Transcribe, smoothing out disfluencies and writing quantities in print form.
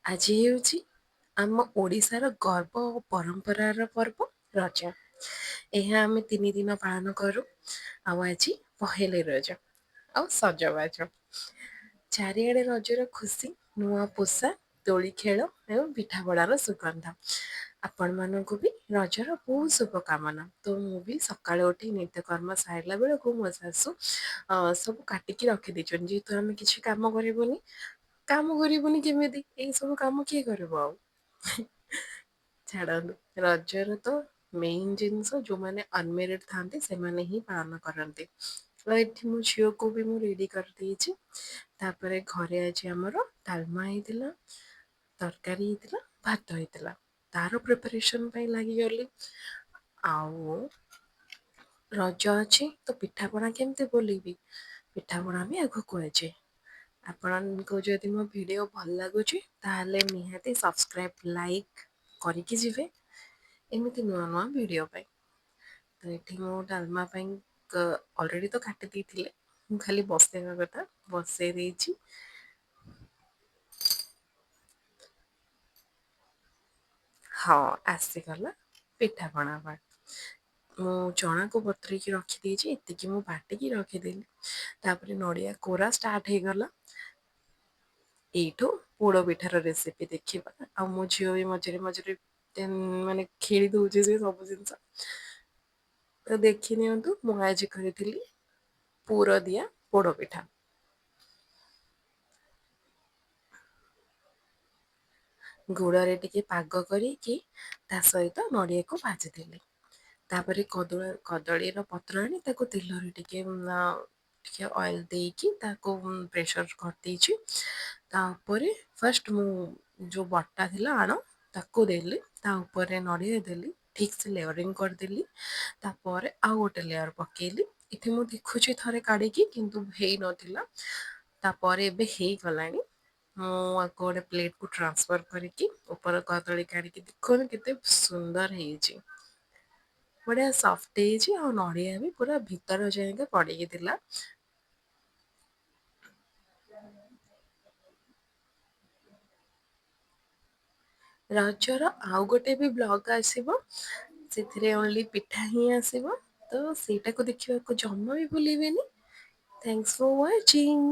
ଆଜି ହେଉଛି ଆମ ଓଡ଼ିଶାର ଗର୍ବ ଓ ପରମ୍ପରାର ପର୍ବ ରଜ। ଏହା ଆମେ 3 ଦିନ ପାଳନ କରୁ। ଆଉ ଆଜି ପହିଲି ରଜ ଆଉ ସଜବାଜ। ଚାରିଆଡ଼େ ରଜର ଖୁସି, ନୂଆ ପୋଷାକ, ଦୋଳି ଖେଳ ଏବଂ ପିଠାପଣାର ସୁଗନ୍ଧ। ଆପଣମାନଙ୍କୁ ବି ରଜର ବହୁତ ଶୁଭକାମନା। ତ ମୁଁ ବି ସକାଳୁ ଉଠି ନିତ୍ୟକର୍ମ ସାରିଲା ବେଳକୁ ମୋ ଶାଶୁ ସବୁ କାଟିକି ରଖିଦେଇଛନ୍ତି। ଯେହେତୁ ଆମେ କିଛି କାମ କରିବୁନି, କାମ କରିବୁନି କେମିତି, ଏଇସବୁ କାମ କିଏ କରିବ ଆଉ? ଛାଡ଼ନ୍ତୁ, ରଜର ତ ମେନ୍ ଜିନିଷ ଯେଉଁମାନେ ଅନମ୍ୟାରିଡ୍ ଥାଆନ୍ତି ସେମାନେ ହିଁ ପାଳନ କରନ୍ତି। ଆଉ ଏଠି ମୋ ଝିଅକୁ ବି ମୁଁ ରେଡ଼ି କରିଦେଇଛି। ତାପରେ ଘରେ ଆଜି ଆମର ଡାଲମା ହେଇଥିଲା, ତରକାରୀ ହେଇଥିଲା, ଭାତ ହେଇଥିଲା। ତାର ପ୍ରିପାରେସନ୍ ପାଇଁ ଲାଗିଗଲି। ଆଉ ରଜ ଅଛି ତ ପିଠାପଣା କେମିତି ଭୁଲିବି? ପିଠାପଣା ବି ଆଗକୁ ଅଛି। ଆପଣଙ୍କୁ ଯଦି ମୋ ଭିଡ଼ିଓ ଭଲ ଲାଗୁଛି, ତାହେଲେ ନିହାତି ସବସ୍କ୍ରାଇବ୍, ଲାଇକ୍ କରିକି ଯିବେ ଏମିତି ନୂଆ ନୂଆ ଭିଡ଼ିଓ ପାଇଁ। ତ ଏଠି ମୁଁ ଡାଲମା ପାଇଁ ଅଲରେଡ଼ି ତ କାଟି ଦେଇଥିଲେ, ମୁଁ ଖାଲି ବସେଇବା କଥା, ବସେଇ ଦେଇଛି। ହଁ, ଆସିଗଲା ପିଠାପଣା ପାର୍ଟ। ମୁଁ ଚଣାକୁ ବତୁରେଇକି ରଖିଦେଇଛି, ଏତିକି ମୁଁ ବାଟିକି ରଖିଦେଲି। ତାପରେ ନଡ଼ିଆ କୋରା ଷ୍ଟାର୍ଟ ହେଇଗଲା। ଏଇଠୁ ପୋଡ଼ ପିଠାର ରେସିପି ଦେଖିବା। ଆଉ ମୋ ଝିଅ ବି ମଝିରେ ମଝିରେ ମାନେ ଖେଳି ଦଉଛି ସେ ସବୁ ଜିନିଷ। ତ ଦେଖି ନିଅନ୍ତୁ, ମୁଁ ଆଜି କରିଥିଲି ପୁର ଦିଆ ପୋଡ଼ ପିଠା। ଗୁଡ଼ରେ ଟିକେ ପାଗ କରିକି ତା ସହିତ ନଡ଼ିଆକୁ ଭାଜିଦେଲି। ତାପରେ କଦଳୀର ପତ୍ର ଆଣି ତାକୁ ତେଲରେ ଟିକେ ଟିକେ ଅଏଲ୍ ଦେଇକି ତାକୁ ପ୍ରେସର କରିଦେଇଛି। ତା ଉପରେ ଫାଷ୍ଟ ମୁଁ ଯେଉଁ ବଟା ଥିଲା ଆଣ, ତାକୁ ଦେଲି, ତା ଉପରେ ନଡ଼ିଆ ଦେଲି, ଠିକ୍ ସେ ଲେୟରିଂ କରିଦେଲି। ତାପରେ ଆଉ ଗୋଟେ ଲେୟର ପକେଇଲି। ଏଠି ମୁଁ ଦେଖୁଛି ଥରେ କାଢ଼ିକି, କିନ୍ତୁ ହେଇନଥିଲା। ତାପରେ ଏବେ ହେଇଗଲାଣି। ମୁଁ ଆକୁ ଗୋଟେ ପ୍ଲେଟକୁ ଟ୍ରାନ୍ସଫର କରିକି ଉପର କଦଳୀ କାଢ଼ିକି ଦେଖନ୍ତୁ କେତେ ସୁନ୍ଦର ହେଇଛି। ବଢ଼ିଆ ସଫ୍ଟ ହେଇଛି ଆଉ ନଡ଼ିଆ ବି ପୁରା ଭିତର ଯାଏଁକେ ପଡ଼ିକି ଥିଲା। ରଜର ଆଉ ଗୋଟେ ବି ବ୍ଲଗ୍ ଆସିବ, ସେଥିରେ ଓନ୍ଲି ପିଠା ହିଁ ଆସିବ। ତ ସେଇଟାକୁ ଦେଖିବାକୁ ଜମା ବି ଭୁଲିବେନି। Thanks for watching.